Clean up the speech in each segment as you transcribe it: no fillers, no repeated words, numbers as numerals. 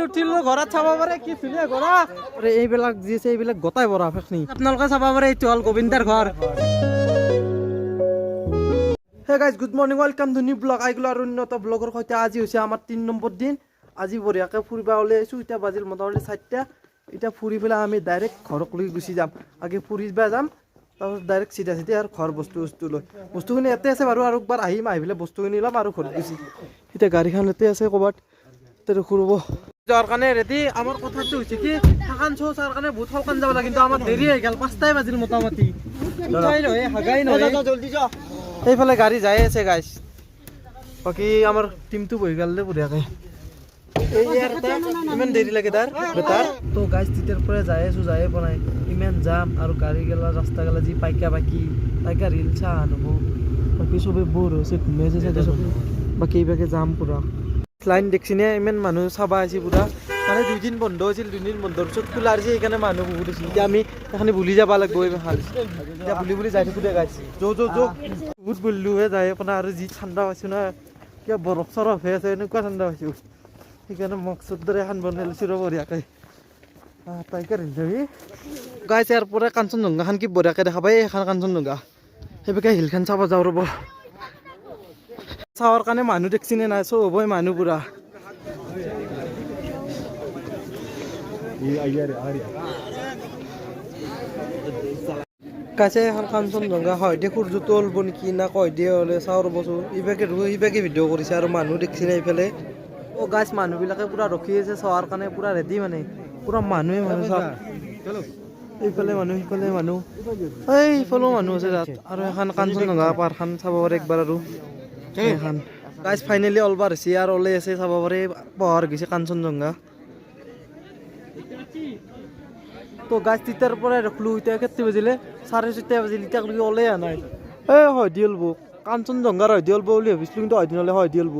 উঠিলো ঘৰত চাব পাৰে কি ধুনীয়া ঘোঁৰা। এইবিলাক যি আছে এইবিলাক গোটাই বৰফ এইখিনি আপোনালোকে চাব পাৰে। এইটো হ'ল গোবিন্দাৰ ঘৰ। Hey guys, good morning, welcome to new vlog. আহি গ'লো আৰু অন্য এটা ব্লগৰ সৈতে। আজি হৈছে আমাৰ 3 নম্বৰ দিন। আজি বঢ়িয়াকৈ ফুৰিব ওলাই আহিছোঁ। এতিয়া বাজিল মোটামুটি 4টা। এতিয়া ফুৰি পেলাই আমি ডাইৰেক্ট ঘৰক লৈ গুচি যাম। আগে ফুৰিব যাম, তাৰপিছত ডাইৰেক্ট চিধা চিধি আৰু ঘৰ বস্তু বস্তু লৈ, বস্তুখিনি ইয়াতে আছে বাৰু, আৰু একবাৰ আহিম, আহি পেলাই বস্তুখিনি ল'ম আৰু ঘৰত গুচি। এতিয়া গাড়ীখন ইয়াতে আছে ক'ৰবাত, তাতে ফুৰিব যোৱাৰ কাৰণে ৰেডি। আমাৰ কথাটো হৈছে কি, সেইখন শ্ব' চোৱাৰ কাৰণে বহুত সোনকালে যাব লাগে, কিন্তু আমাৰ দেৰি হৈ গ'ল। 5টাই বাজিল মোটামুটি। উঠাই নহয়, হাগাই নহয়। সেইফালে গাড়ী যাই আছে গাইছ। বাকী আমাৰ টিমটো বহি গ'ল দে বঢ়িয়াকে। এই ইয়াৰ এটা ইমান দেৰি লাগে তাৰ বেটাৰ। তো গাইছ, তেতিয়াৰ পৰা যাই আছো, যায়ে পোৱা নাই। ইমান জাম আৰু গাড়ী গেলা, ৰাস্তা গেলা যি পাইকা বাকি পাইকা ৰিল চাহ নহ'ব। বাকী চবে বৰ হৈছে, ঘুমাই আছে চাগে চবে। বাকী এইভাগে যাম পুৰা লাইন দেখছিনে, ইমান মানুহ চাবা আহিছে পুৰা। মানে 2 দিন বন্ধ হৈছিল, 2 দিন বন্ধৰ পিছত খোলা হৈছে, সেইকাৰণে মানুহ বহুত হৈছে। এতিয়া আমি সেইখিনি ভুলি যাব লাগিব এইখন। এতিয়া বুলি বুলি যাই থাকো দে গাইছ। যো যো যো। বহুত বললোহে যাই আপোনাৰ। আৰু যি ঠাণ্ডা পাইছো না, কিবা বৰফ চৰফ হৈ আছে, এনেকুৱা ঠাণ্ডা পাইছো। সেইকাৰণে মক্সৰ দৰে এখন বনাই লৈছো ৰ বঢ়িয়াকে। তাইকে যাবি গাইছ। ইয়াৰ পৰা কাঞ্চনজংঘাখন কি বঢ়িয়াকে দেখা পায়। এইখন কাঞ্চনজংঘা, সেইবাকে হিলখন চাব যাওঁ ৰ'ব। চাৱাৰ কাৰণে মানুহ দেখছিনে নাই, চব হ'বই মানুহ পুৰা। কাছে এখন কাঞ্চনজংঘা হয় দে। সূৰ্যটো ওলব নেকি না কয় দিয়ে হ'লে চাওঁ ৰ'বচোন। ইভাগে ৰুই ইভাগে ভিডিঅ' কৰিছে আৰু মানুহ দেখছি না এইফালে। অ' গাইছ, মানুহবিলাকে পুৰা ৰখি আছে চোৱাৰ কাৰণে, পুৰা ৰেডি। মানে পুৰা মানুহে মানুহ চাওক। এইফালে মানুহ, সিফালে মানুহ, এই ইফালেও মানুহ আছে তাত। আৰু এখন কাঞ্চনজংঘা পাহাৰখন চাব পাৰে একবাৰ। আৰু এইখন গাইছ, ফাইনেলি অলবাৰ হৈছে আৰু ওলাই আছে, চাব পাৰে। পাহাৰ গৈছে কাঞ্চনজংঘা। তো গাইছ, তেতিয়াৰ পৰাই ৰখলো। এতিয়া কেইটা বাজিলে? 6:30 বাজিল। এতিয়ালৈকে ওলাই অহা নাই। এই হয় দি অলব, কাঞ্চনজংঘাৰ হয় দি অলব বুলি ভাবিছিলো, কিন্তু হয় নহ'লে হয় দি অলব।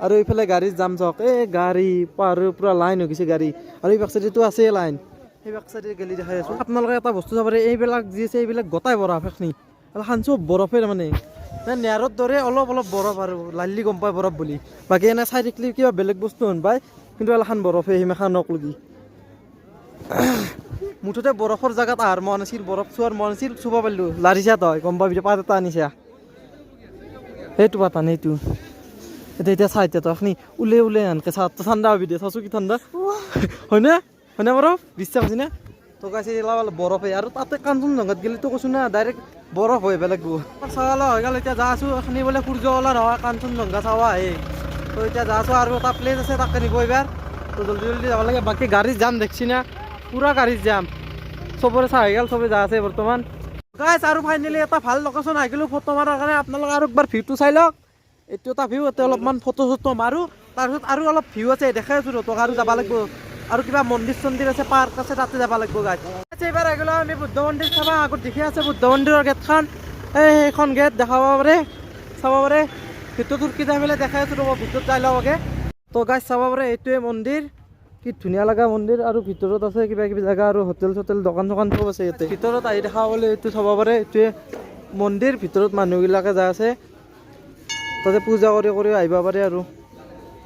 আৰু এইফালে গাড়ীৰ জাম চাওক। এই গাড়ী পাহাৰৰ পুৰা লাইন হৈ গৈছে গাড়ী। আৰু এই বেক চাইডেতো আছে লাইন। সেই বেক চাইডে গেলি দেখাই আছো আপোনালোকে। এটা বস্তু চাব পাৰে, এইবিলাক যি আছে এইবিলাক গোটাই বৰফ এইখিনি। আৰু চব বৰফে, মানে নেয়াৰৰ দৰে অলপ অলপ বৰফ, আৰু লাল্লি গম পায় বৰফ বুলি। বাকী এনে চাই থাকিলে কিবা বেলেগ বস্তু হেন পায়, কিন্তু এলাখান বৰফে সিমাখানক লগি। মুঠতে বৰফৰ জেগাত অহাৰ মন আছিল, বৰফ চোৱাৰ মন আছিল, চুব পাৰিলোঁ। লাৰিছা তই গম পাবি। পাত এটা আনিছা, সেইটো পাত আন সেইটো। এতিয়া এতিয়া চাই, এতিয়া তই এখিনি ওলে ওলে আনকে চা, ঠাণ্ডা হবি দে। চাচো কি ঠাণ্ডা হয়নে? হয়নে বৰফ বিশ্বাস হৈছে নে? তো গাইছে, এইগিলা বৰফে। আৰু তাতে কাঞ্চনজংঘাত গ'লেতো কৈছো না, ডাইৰেক্ট বৰফ হৈ বেলেগ চাৱা হৈ গ'ল। এতিয়া যা আছো, এখিনি বোলে সূৰ্য ওলা নহয়, কাঞ্চনজংঘা চাৱা আহে। তো এতিয়া যা আছো আৰু এটা প্লেচ আছে, তাকে নিব এইবাৰ। তো জলদি জলদি যাব লাগে। বাকী গাড়ীত যাম দেখছি না, পুৰা গাড়ীত যাম। চবৰে চাহ হৈ গ'ল, চবে যা আছে বৰ্তমান গাইছ। আৰু ফাইনেলি এটা ভাল লোকেশ্যন আহি গ'লো ফটো মাৰাৰ কাৰণে। আপোনালোকে আৰু একবাৰ ভিউটো চাই লওক। এইটো এটা ভিউ। ইয়াতে অলপমান ফটো চটো মাৰো, তাৰপিছত আৰু অলপ ভিউ আছে, দেখাই আছো তোক। আৰু যাব লাগিব, আৰু কিবা মন্দিৰ চন্দিৰ আছে, পাৰ্ক আছে, তাতে যাব লাগিব গাইছ। এইবাৰ আহি গ'লো আমি বুদ্ধ মন্দিৰ চাবা। আগত দেখি আছে বুদ্ধ মন্দিৰৰ গেটখন। এই সেইখন গেট দেখাব পাৰে, চাব পাৰে। ভিতৰত উঠি যাই পেলাই দেখাই আছো ৰ'ব, ভিতৰত যাই লওঁ আগে। তো গাইছ, চাব পাৰে, এইটোৱে মন্দিৰ। কি ধুনীয়া লগা মন্দিৰ। আৰু ভিতৰত আছে কিবা কিবি জেগা আৰু হোটেল চোটেল, দোকান চোকান চব আছে ইয়াতে। ভিতৰত আহি দেখা পালে এইটো চাব পাৰে, এইটোৱে মন্দিৰ। ভিতৰত মানুহবিলাকে যাই আছে, তাতে পূজা কৰি কৰি আহিব পাৰে। আৰু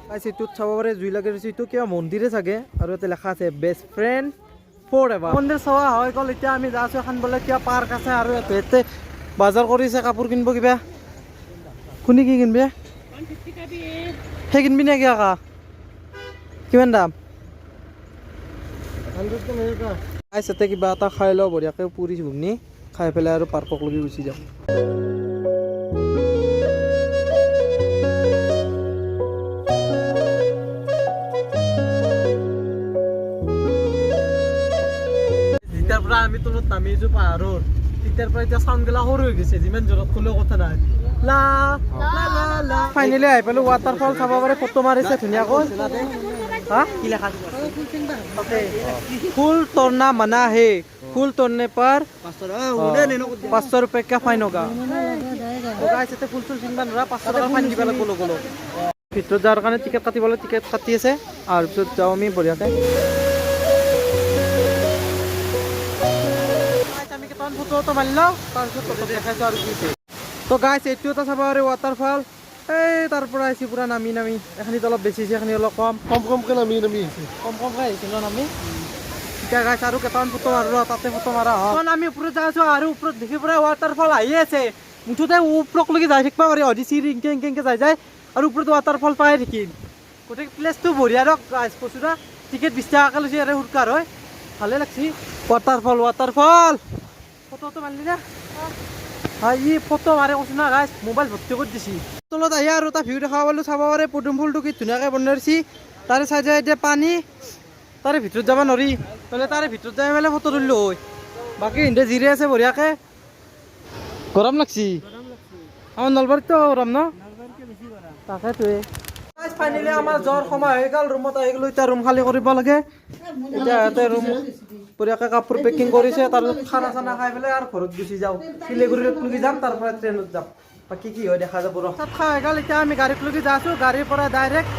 গাইছ, এইটোত চাব পাৰে, জুই লাগি ৰৈছে। এইটো কিবা মন্দিৰে চাগে। আৰু ইয়াতে লেখা আছে বেষ্ট ফ্ৰেণ্ড ফৰ এভাৰ। মন্দিৰ চোৱা হৈ গ'ল। এতিয়া আমি যাই আছোঁ এখন বোলে কিবা পাৰ্ক আছে। আৰু ইয়াতে বজাৰ কৰিছে, কাপোৰ কিনিব কিবা। কোনে কি কিনবি? সেই কিনবি নেকি কাকা? কিমান দাম? গাইছ, তাতে কিবা এটা খাই লওঁ বঢ়িয়াকৈ, পুৰি ঘুগনি খাই পেলাই আৰু পাৰ্কক লগি গুচি যাওঁ। যেতিয়াৰ পৰা আমি তলত নামিছো পাহাৰৰ, তেতিয়াৰ পৰা এতিয়া চাউণ্ড গিলা সৰু হৈ গৈছে। যিমান জোৰত ক'লেও কথা নাই। লা লা লা লা। ফাইনেলি আহি পালো ৱাটাৰফল চাব পাৰে। ফটো মাৰিছে ধুনীয়াকৈ। হা, কি লেখা? फूल तोड़ना मना है, फूल तोड़ने पर 500 रुपये का फाइन होगा। গাইছ, ইয়াতে ফুল চুল ছিঙবা নোৱাৰা, 500 টকা ফাইন দিব লাগিব লগলো। ভিতৰত যোৱাৰ কাৰণে টিকেট কাটিব লাগে, টিকেট কাটি আছে। আৰু পিছত যাওঁ আমি বঢ়িয়াকৈ। আমি কেইটামান ফটো মাৰি লওঁ, তাৰপিছত তহঁতক দেখাইছোঁ আৰু কি হৈছে। তো গাইছ, এইটো এটা চাব পাৰে ৱাটাৰফল। এই তাৰ পৰা আহিছে পূৰা নামি নামি। এখিনিত অলপ বেছি হৈছে, এখিনি অলপ কম। কম কমকে নামি নামি আহিছে। কম কমকৈ আহিছে ন নামি। এতিয়া গাইছ আৰু কেইটামান ফটো মাৰো ৰ, তাতে ফটো মাৰা হয়। আমি ওপৰত যাই আছোঁ আৰু ওপৰত দেখি পুৰা ৱাটাৰফল আহি আছে। মুঠতে ওপৰলৈকে যাই থাকিব পাৰি, অধি চিৰি ইনকে ইনকে ইনকে যাই যায় আৰু ওপৰত ৱাটাৰফল পাই থাকিম। গতিকে প্লেচটো বঢ়িয়া ৰক গাইছ, কৈছোঁ না। টিকেট 20 টকাকৈ লৈছে ইয়াৰে সুৰকাৰ হয়, ভালে লাগছি। ৱাটাৰফল, ৱাটাৰফল ফটোটো মাৰিলি না? হয়, ই ফটো মাৰে কৈছোঁ না গাইছ, মোবাইল ভৰ্তি কৰি দিছি। তলত আহি আৰু এটা ভিউ দেখা পালোঁ। চাব পাৰে পদুম ফুলটো কি ধুনীয়াকৈ বনাই দিছি। তাৰে চাইডে এতিয়া পানী, তাৰে ভিতৰত যাব নোৱাৰি, নহ'লে তাৰে ভিতৰত যাই পেলাই ফটো তুলিলোঁ হয়। বাকী ইহঁতে জিৰে আছে বঢ়িয়াকৈ। গৰম লাগছি। আমাৰ নলবাৰীততো গৰম ন? তাকেতো। ফাইনেলি আমাৰ যোৱাৰ সময় হৈ গ'ল। ৰুমত আহি গ'লো, এতিয়া ৰুম খালী কৰিব লাগে। এতিয়া ইয়াতে ৰুম বঢ়িয়াকৈ কাপোৰ পেকিং কৰিছে। তাৰপিছত খানা চানা খাই পেলাই আৰু ঘৰত গুচি যাওঁ। শিলিগুৰিত যাম, তাৰ পৰা ট্ৰেইনত যাম। বাকী কি হয় দেখা যাব ৰ। তাত খাই হৈ গ'ল। এতিয়া আমি গাড়ীত লগি যাই আছোঁ। গাড়ীৰ পৰা ডাইৰেক্ট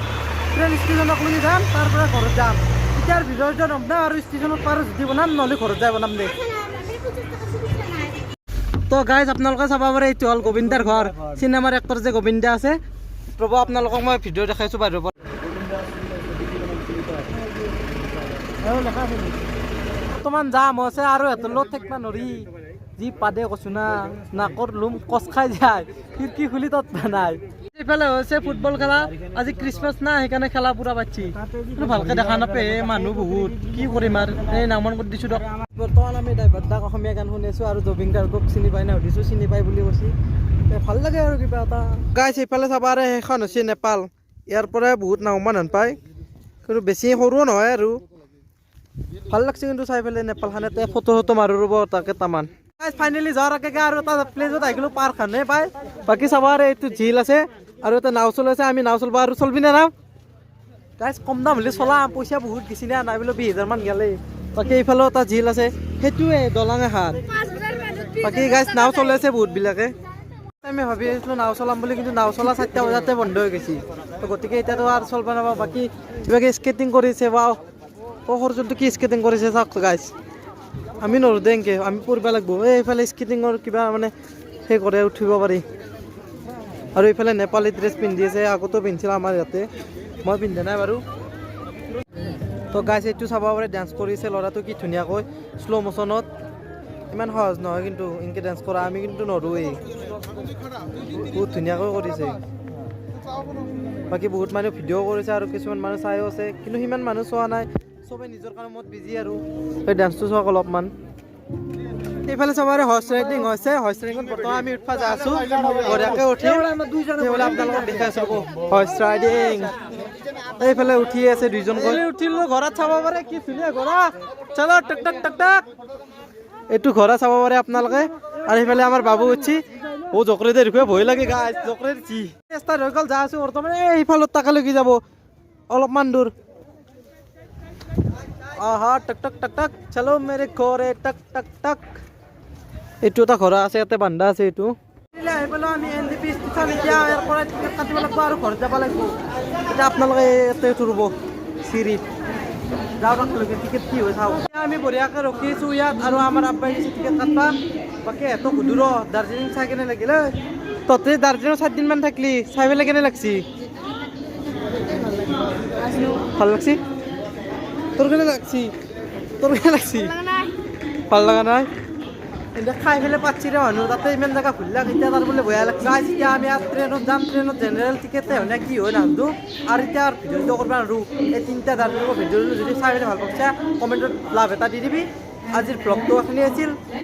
ট্ৰেইন ষ্টেচনক লগি যাম, তাৰ পৰা ঘৰত যাম। এতিয়া আৰু ভিডিঅ' নবনাওঁ আৰু ষ্টেচনত পাৰোঁ যদি বনাম, নহ'লে ঘৰত যাই বনাম দে। তো গাইজ, আপোনালোকে চাব পাৰে এইটো হ'ল গোবিন্দাৰ ঘৰ, চিনেমাৰ এক্টৰ যে গোবিন্দা আছে। ৰ'ব, আপোনালোকক মই ভিডিঅ' দেখাইছোঁ বাহিৰৰ পৰা। বৰ্তমান যাম হৈছে আৰু সিহঁতৰ লগত থাকিব নৰি। যি পাদে কৈছো না, নাকৰ লোম কচ খাই যায়। খিৰিকী খুলি তত নাই। এইফালে হৈছে ফুটবল খেলা। আজি খ্ৰীষ্টমাছ না, সেইকাৰণে খেলা পুৰা পাতছি, কিন্তু ভালকে দেখা নাপায়। মানুহ বহুত, কি কৰিম আৰু। এই নামন কৰি দিছোঁ দিয়ক। বৰ্তমান আমি ড্ৰাইভাৰ দাক অসমীয়া গান শুনি আছোঁ আৰু জুবিন গাৰ্গক চিনি পাই নাই সুধিছোঁ, চিনি পাই বুলি কৈছে। ভাল লাগে আৰু কিবা এটা। গাইছ, এইফালে চাব আৰু সেইখন হৈছে নেপাল। ইয়াৰ পৰাই বহুত নাওমান ধান পায়, কিন্তু বেছি সৰুও নহয় আৰু ভাল লাগছে কিন্তু চাই পেলাই নেপালখনতে। ফটো চটো মাৰো ৰ'ব তাকে কেইটামান। ফাইনেলি যোৱাৰ আগে আগে আৰু এটা প্লেচত আহি গ'লো, পাৰ্কখনে পাই। বাকী চাব আৰু এইটো ঝিল আছে আৰু এটা নাও চলি আছে। আমি নাও চলব আৰু চলবি নে নাও? গাইছ, কম দাম হ'লে চলাম, পইচা বহুত গেছি না নাই বোলে 20,000 মান গেলে। বাকী এইফালেও এটা ঝিল আছে, সেইটোৱে দলং এখন। বাকী গাইছ, নাও চলি আছে বহুতবিলাকে। আমি ভাবি আছিলো নাও চলাম বুলি, কিন্তু নাও চলা 4টা বজাতে বন্ধ হৈ গৈছে। তো গতিকে এতিয়াতো আৰু চলব নাপাওঁ। বাকী কিবাকে স্কেটিং কৰিছে বা অ সৰুজনটো কি স্কেটিং কৰিছে চাওক গাইছ। আমি নৰো দে এনকে, আমি পঢ়িব লাগিব। এই এইফালে স্কেটিঙৰ কিবা মানে সেই কৰে, উঠিব পাৰি। আৰু এইফালে নেপালী ড্ৰেছ পিন্ধি আছে, আগতেও পিন্ধিছিল আমাৰ ইয়াতে, মই পিন্ধা নাই বাৰু। তো গাইছ, এইটো চাব পাৰে, ডান্স কৰিছে ল'ৰাটো কি ধুনীয়াকৈ শ্ল' মোচনত। ইমান সহজ নহয় কিন্তু এনেকৈ ডান্স কৰা, আমি কিন্তু নৰোৱেই। বহুত ধুনীয়াকৈ কৰিছে। বাকী বহুত মানুহ ভিডিঅ' কৰিছে আৰু কিছুমান মানুহ চাইও আছে, কিন্তু সিমান মানুহ চোৱা নাই, চবে নিজৰ কামত বিজি। আৰু সেই ডান্সটো চাওক অলপমান। এইফালে চবৰে হৰ্চ ৰাইডিং হৈছে। হৰ্চ ৰাইডিঙত বৰ্তমান আমি উঠবা যাই আছো, বঢ়িয়াকে উঠিম। সেইফালে আপোনালোকক দেখাই আছো হৰ্চ ৰাইডিং। এইফালে উঠি আছে দুইজনকৈ। উঠিলো ঘোঁৰাত, চাব পাৰে কি ধুনীয়া ঘোঁৰা। চলো, টক টক টক টক। এইটো ঘোঁৰা চাব পাৰে আপোনালোকে। আৰু সেইফালে আমাৰ বাবু উঠছি। অ, জকৰে দেখুৱাই ভয় লাগে গাইছ, জকৰে দিছি। ষ্টাৰ্ট হৈ গ'ল, যাই আছো বৰ্তমান। এই সেইফালত তাকালৈকে যাব অলপমান দূৰ। আহা, টক টক টক টক, চলো মেৰে ঘৰে, টক টক টক। এইটো এটা ঘোঁৰা আছে, ইয়াতে বান্ধা আছে এইটো। আহি পেলাই আমি এনজেপি ষ্টেচন। এতিয়া ইয়াৰ পৰা টিকেট কাটিব লাগিব আৰু ঘৰত যাব লাগিব। এতিয়া আপোনালোকে ইয়াতে উঠিব চিৰিত যাওঁ, তালৈকে টিকেট কি হয় চাওঁ। এতিয়া আমি বঢ়িয়াকৈ ৰখি আছোঁ ইয়াত আৰু আমাৰ আব্বাই গৈছে টিকেট কাটবা। বাকী এহঁতক সুধো ৰ, দাৰ্জিলিং চাই কেনে লাগিলে? ততে দাৰ্জিলিং 7 দিনমান থাকলি, চাই পেলাই কেনে লাগছি? ভাল লাগছি? তোৰ কেনে লাগছি? তোৰ কেনে লাগছি? ভাল লগা নাই? এতিয়া খাই পেলাই পাতছি ৰে মানুহ তাতে ইমান জেগা ঘূৰিলাক, এতিয়া তাৰ বোলে বেয়া লাগছে। গাইছ, এতিয়া আমি ইয়াত ট্ৰেইনত যাম। ট্ৰেইনত জেনেৰেল টিকেটে হয় নে কি হয় নাজানো। আৰু এতিয়া আৰু ভিডিঅ' কৰিব নোৱাৰোঁ। এই তিনিটা দাৰ্জিলিঙৰ ভিডিঅ' যদি চাই পেলাই ভাল পাইছা, কমেণ্টত লাভ এটা দি দিবি। আজিৰ ভ্লগটো এইখিনি আছিল।